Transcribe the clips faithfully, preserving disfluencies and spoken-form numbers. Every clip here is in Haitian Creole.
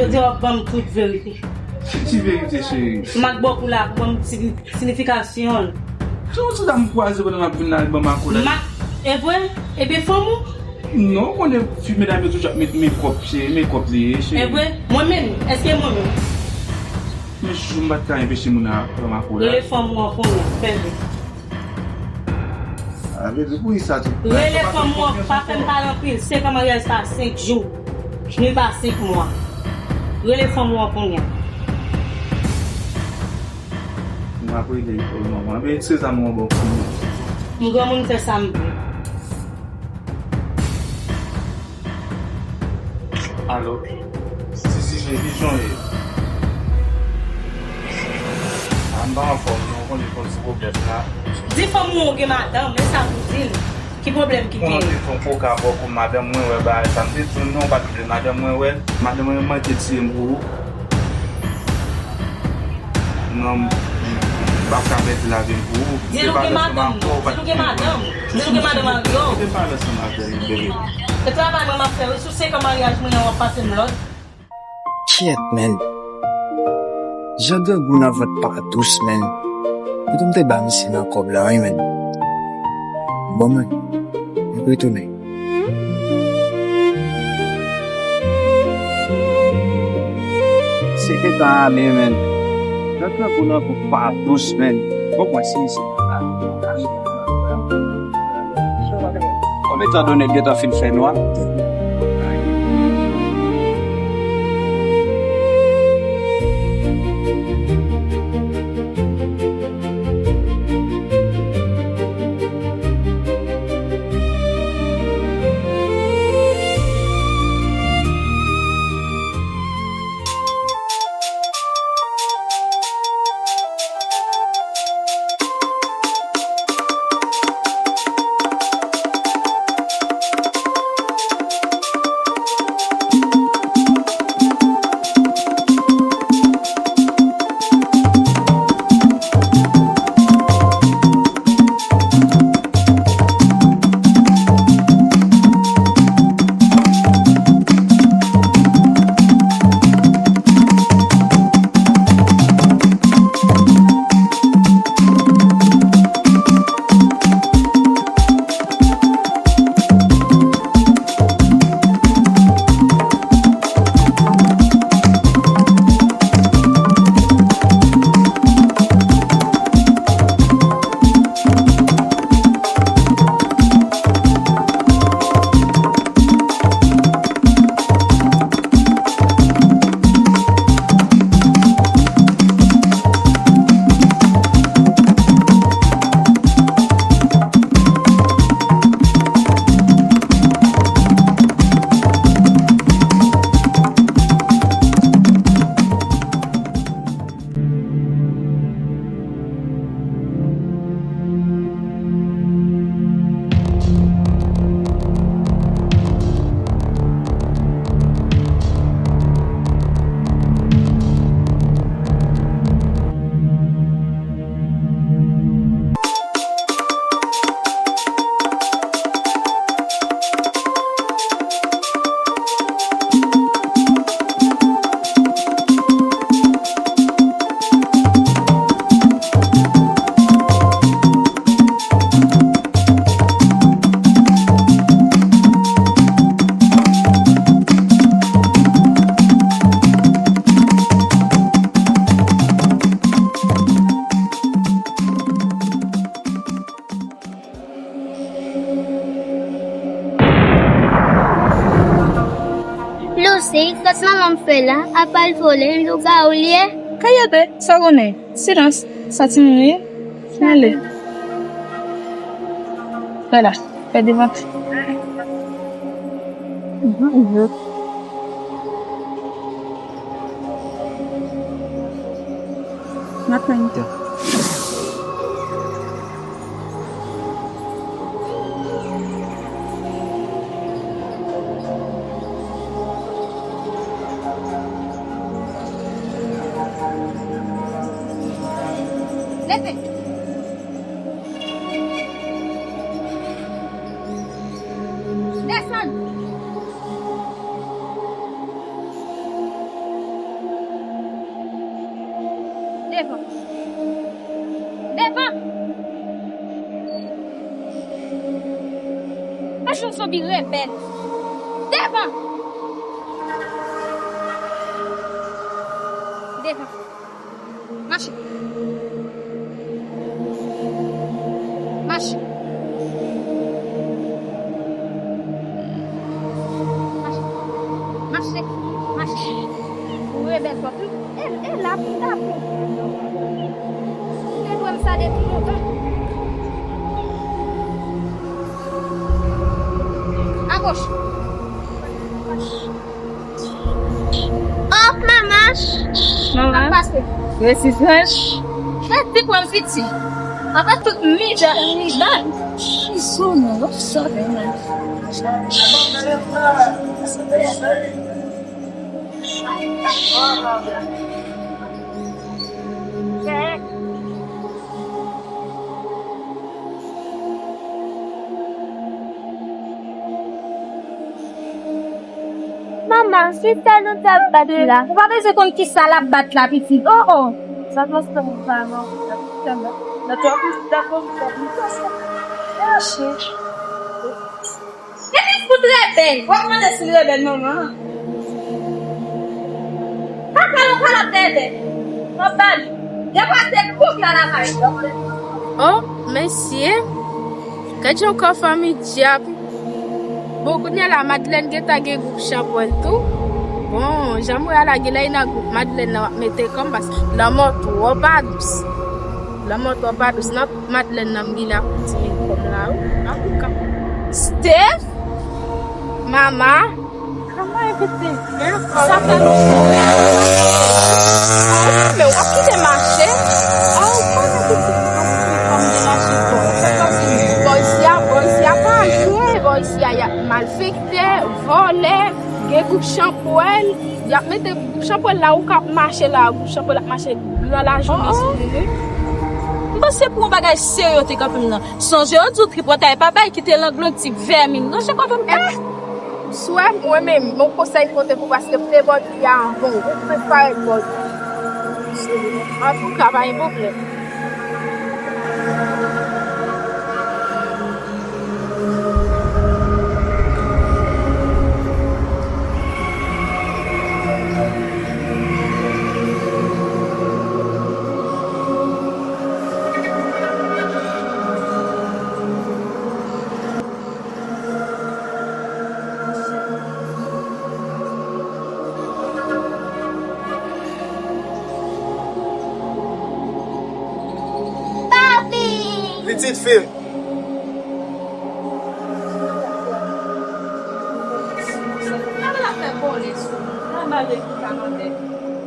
Jodi a w ap ban m tout verite. Ki ti verite, cheri? Mak bòkou la pou ban m ti sinifikasyon l. Ki yon ti dam m kwaze pandan m ap vin la, li ban m akolad? Mak, e vre? Ebyen fanm ou? Non, ou konnen fi medam yo toujou ap met mekòp, se mekòp li ye, cheri. E vre? Mwen menm? Èske mwen menm? Men jou m pa t ka enpeche moun nan ban m akolad. Rele fanm ou an konnen, fè vre. A, bebe, pou kisa tou? Rele fanm ou an, pa fè m pale anpil. Senk an maryaj pa senk jou, ni pa senk mwa. Rele fanm ou an kounye a. M ap rele manman. Bebe, se sa mwen bon pou mwen. M granmoun, fè sa m vle. Alo, Tizine, kijan w ye? A, m pa anfòm non, ou konnen konn ti pwoblèm la. Di fanm ou gen madanm, e sa pou di l. Ki pwoblèm ki genyen? Konnen te fè yon koka bò pou madanm mwen wè bagay sa. M te di w non, pa t vle madanm mwen wè. Madanm mwen manke tiye m pou ou. Non, m p ap ka pèdi lavi m pou ou. Di l ou gen madanm non. Di l ou gen madanm. Di l ou gen madanm Mario. Ou te pale ansanm avè l, bebe. Se travay mwen m ap fè wi. Sou senk an maryaj mwen an, w ap pase m lòd. Kyèt, menn. Jan grangou nan vant pa dous, menn. Poutan m te ba misye nan kòb la, wi, menn. Bon, menn. M ap retounen. Se gentan ale, menn. Jan grangou nan vant pa dous, menn. Bon, mwen, si, si. Bon, etandone l gentan fin fè nwa. Lucy, kòs manman m fè la, apa l vòlè, lougawou l ye? Kayate, sa w konnen? Silans, sa timoun ye. Ale. Vwala, fè devan. N ap tann. Leve! Desann! Devan. Devan. Mache yon zonbi rebèl. Devan. Devan. Mache. Mache. Mache. Mache. Mache. Ou rebèl twòp wi. E, e la pou ta pou. Ou te dwe m sa depi lontan. Agoch. Op, manman! Manman, pase. Resi franch. Fè ti pran piti. Apa tout mijan, mijan. Sou nou, sou nou. Manman, si sè nou t ap bat la. Ou pa bezwen konn kisa l ap bat la, pitit. Oh, oh. Sa konsta m pa non. Nan twòp, nan twòp, nan twòp. Mache. Epi fout rebèl. W ap mande si l rebèl, manman. Papa l ankò l ap tètè. W ap ba li. Depi w ap te bouk la lakay. Oh, mesye. Gad jan kò fanmi dyab. Bon, kounye a la, Madlèn gentan gen gwoup chanpwèl tou. Bon, jan m wè a la, genlè nan gwoup Madlèn nan w ap mete kòm bas. Lanmò twò pa dous. Lanmò twò pa dous. Nan Madlèn nan m genlè ap di men kòm la wi. Antouka. Steph, Mama, Kòman e pitit? Sa fè nou. Men w ap kite mache? A, ou konnen pitit, m ap kite kòm de mache twò. Bò isi a, bò isi a pa jwe, bò isi a y ap malfektè, vòlè, gen gwoup chanpwèl, y ap mete gwoup chanpwèl la, ou k ap mache la, gwoup chanpwèl ap mache gran lajounen sou nou, wi. M panse pou yon bagay serye w te kanpe m nan. Sonje yo di w tripotay pa bay kite langloti vèmin. Sonje kanpe m. Swè mwen menm, yon konsèy m pote pou paske m te bò di a, bon, ou fè parèt bò di. Antouka, pa gen pwoblèm. Papi! Pitit fi m.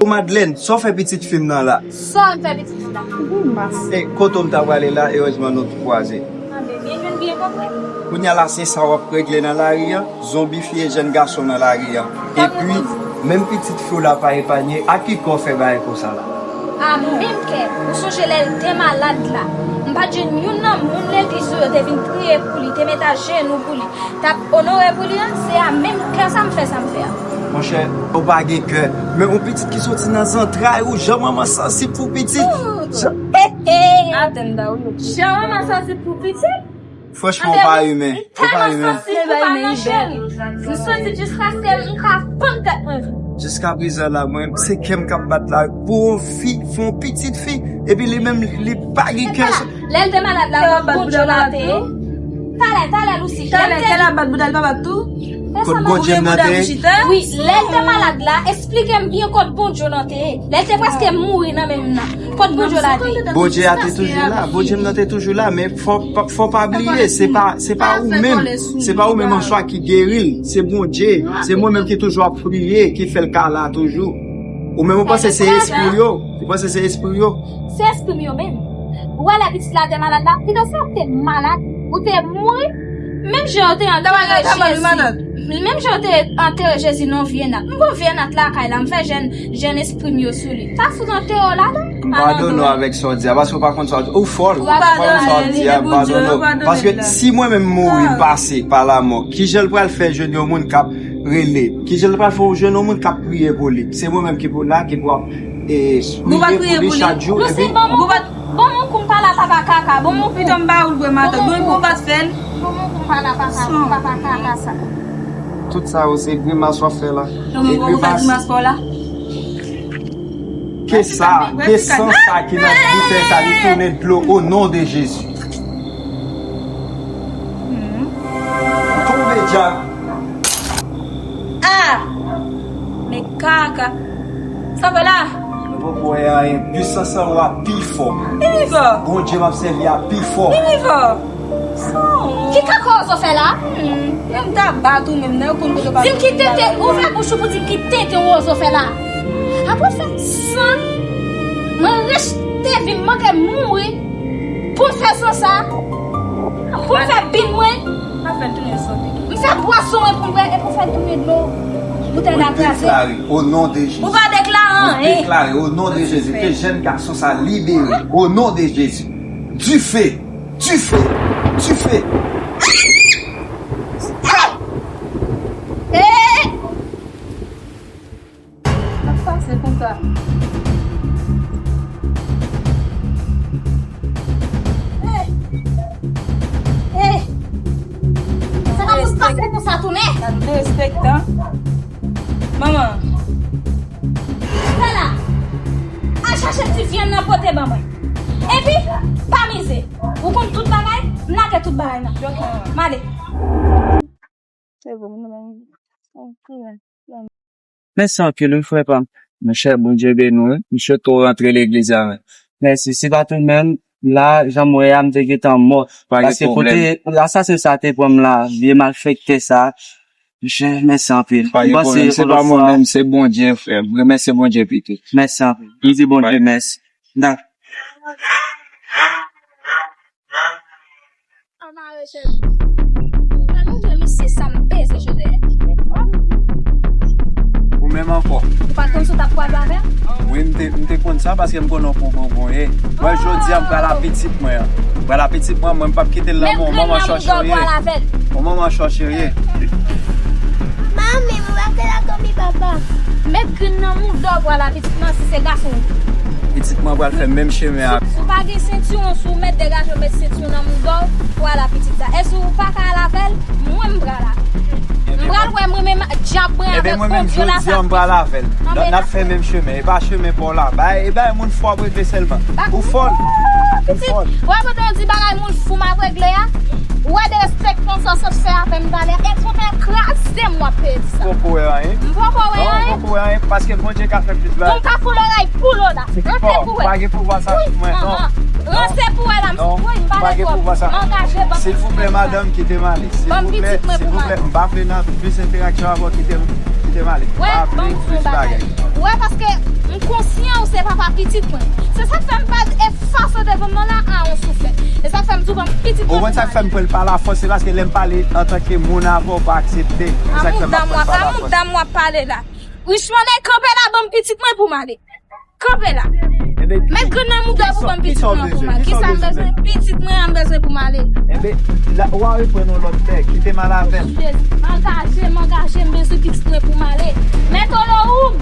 Ou Madlèn, sa w fè pitit fi m nan la? Sa m fè pitit fi la? E, kote w m ta prale la, erezman nou t kwaze. Kounye a la, se sa w ap regle nan lari a, zonbifye jèn gason nan lari a. Epi, menm pitit fi w la pa epanye, a ki kò w fè bagay konsa la? A menm kè, ou sonje lè l te malad la, m pa t jwenn youn nan moun legliz ou yo te vin priye pou li, te met ajenou pou li, t ap onore pou li an, se a menm kè sa m fè sa m fè a. Monchè, ou pa gen kè. Men yon pitit ki soti nan zantray ou, jan manman sansib pou pitit. Jan... Jan manman sansib pou pitit? Franchman, ou pa imen. Ou pa imen. M tèlman sansib pou pa nan cheri. M santi jiskaske m ka fann tèt mwen. Jiskaprezan la, mwen, se kè m k ap bat la pou yon fi, pou yon pitit fi. Epi li menm, li pa gen kè. Lè l te malad la, kot Bondye nan te ye? Talè, talè, Lousi. Talè, talè, bat bouda l pa bat tou? Kot Bondye nan te ye? Wi, lè l te malad la, esplike m byen kot Bondye nan te ye. Lè l te prèske mouri nan men m nan, kot Bondye la te ye? Bondye a te toujou la, Bondye m nan te toujou la, men fò, fò pa bliye, se pa, se pa ou menm, se pa ou menm an swa ki geri l, se Bondye, se mwen menm ki toujou ap priye, ki fè l ka la toujou. Ou menm ou panse se espri yo, ou panse se espri yo. Se espri m yo menm. Ou wè lè pitit la te malad la, pitit la te malad, ou te mouri, menm jan yo te antere Jezi. Menm jan yo te antere Jezi nan yon vye nat. M pran vye nat lakay la, m fè jèn, jèn espri m yo sou li. Sa fout antere w ladan? M padone w avèk sa w di a, paske w pa konn sa w di. Ou fòl, ou pa konn sa w di a, m padone w. Paske si mwen menm mouri, m pase pa lamò, kijan l pral fè jwenn yon moun k ap rele? Kijan l pral fè w jwenn yon moun k ap priye pou li? Se mwen menm ki pou la, ki pou ap Bon, pa kriye pou li. Chak jou, epi bon, bon, bon, kou m pale a papa kaka. Bon, bon, pito m ba ou l vre matant. Bon, bon, pa t fè l. Bon, bon, kou m pale a papa, papa kaka sa. Tout sa yo se grimas w ap fè la. Non, men bon, ou fè grimas pa w la. Ke sa, ke san sa ki nan boutèy sa, li tounen dlo o non de Jezi. Tonbe dyab. Ah! Men kaka. Sa fè la? Nou poko wè anyen. Pwisans an w ap pi fò. Vini fò. Bondye m ap sèvi a pi fò. Vini fò. Ki kaka w fè la? Hmm. Menm ta bat ou menm nan, yo konn kote w pa. Di m ki tenten, ouvè bouch ou pou di m ki tenten w fè la. Apre fè san, mwen rejte vi m, mwen gen mouri. Pou m fè san sa, pou m fè bin mwen, m fè bwason mwen pou m bwè, e pou fè tounen dlo, boutèy la kraze. Mwen deklare, o non de Jezi. Ou pa deklare anyen. Mwen deklare, o non de Jezi, ke jèn gason sa libere, o non de Jezi. Dife, dife, dife. Sa k pase konsa? Hey! Hey! Sa k ap pase konsa tounen? Sa derespektan. Manman. Fè la. Al chache ti vyann nan pote ban mwen. Epi, pa mize. Ou konn tout bagay, m lage tout bagay nan. M ale. Se bon, mwen menm. Mèsi anpil, wi, frè pa m. Monchè, Bondye beni w, wi. M swete w rantre legliz la, wi. Mèsi. Si pa t ou menm, la, jan m wè a, m te gentan mò. Paske kote asasen sa te pran m la, vye malfektè sa. Monchè, mèsi anpil. Pa gen pwoblèm, se pa mwen menm, se Bondye, frè. M remèsye Bondye pito. Mèsi anpil. M di Bondye mèsi. Dakò. Ann mare cheve. Mwen, Bondye, misye sa m peze cheve. Ou menm ankò. Ou pa t konn si w t ap kwaze avè l? Wi, m te, m te konn sa paske m konnen w poko gonye. Wè, jodi a, m pral a pitit mwen an. M pral a pitit mwen, mwen m p ap kite l nan men w manman chòche w ye. Yon manman chòche w ye. Manmi, mwen pa fè la konmi papa. Met grenn nan mouda w pral a pitit mwen si se gason w ye. Pitit mwen pral fè menm chemen ak. Si w pa gen sentiwon, si w mèt degaje w met sentiwon nan mouda w, pral a pitit sa. E si w pa ka al avè l, mwen m pral la. M pral wè mwen menm dyab mwen avèk Bondye la sa. Ebyen mwen menm jodi a m pral avè l. N ap fè menm chemen. E pa chemen pa w la. Bay, e bay moun fò ap regle sèlman. Ou fòl. Ou fòl. Wè, pandan w di bagay moun fou m ap regle a, wè derespektan sa w sot fè avè m talè. E kontan kraze m w ap peye di sa. Poko wè anyen. M poko wè anyen. Non, poko wè anyen, paske Bondye ka fè plis bagay. Bon, m ka fè lòray pou lòda. Ranse pou wè. Ou pa gen pouvwa sa sou mwen, non. Ranse pou wè la. Non, ou pa gen pouvwa sa. M angaje, ban m pitit mwen pou m ale. Silvouplè, madanm, kite m ale. Silvouplè, silvouplè, m pa vle nan plis entèraksyon avè w, kite m, kite m ale. M pa vle plis bagay. Wè, paske m konsyan ou se papa pitit mwen. Se sa k fè m pa efase devan m nan la a yon souflèt. E sa k fè m di w ban m pitit mwen pou m ale. Ou konn sa k fè m pran l pa lafòs, se paske lè m pale antanke moun avè w, ou pa aksepte. Se sa k fè m ap pran l pa lafòs. A moun dam w ap pale la. Richmond, kanpe la, ban m pitit mwen pou m ale. Kanpe la. Met grenn nan mouda w pou ban m pitit mwen pou m ale. Kisa m bezwen? Pitit mwen an m bezwen pou m ale. Enben, la, w a reprann yon lòt bèk. Kite m al avè l. Angaje, m angaje, m bezwen pitit mwen pou m ale. Mèt Olohoum,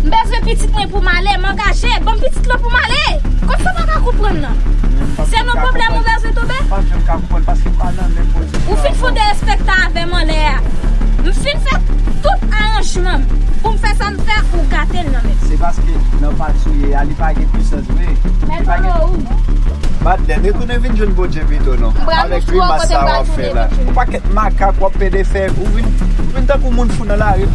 m bezwen pitit mwen pou m ale. M angaje, ban m pitit lan pou m ale. Kòm sa w pa ka konprann nan. Se nan pwoblèm ou bezwen tonbe? Ou fin fout derespektan avè m anlè a. M fin fè tout aranjman m pou m fè sa m fè, ou gate l nan men m. Se paske nan pati w ye a, li pa gen pwisans vre. Li pa gen. Bat dèt, retounen vin jwenn Bondye pito non. Avèk grimas sa w ap fè la. Yon pakèt makak w ap pede fè, ou vin, ou vin tankou moun fou nan lari.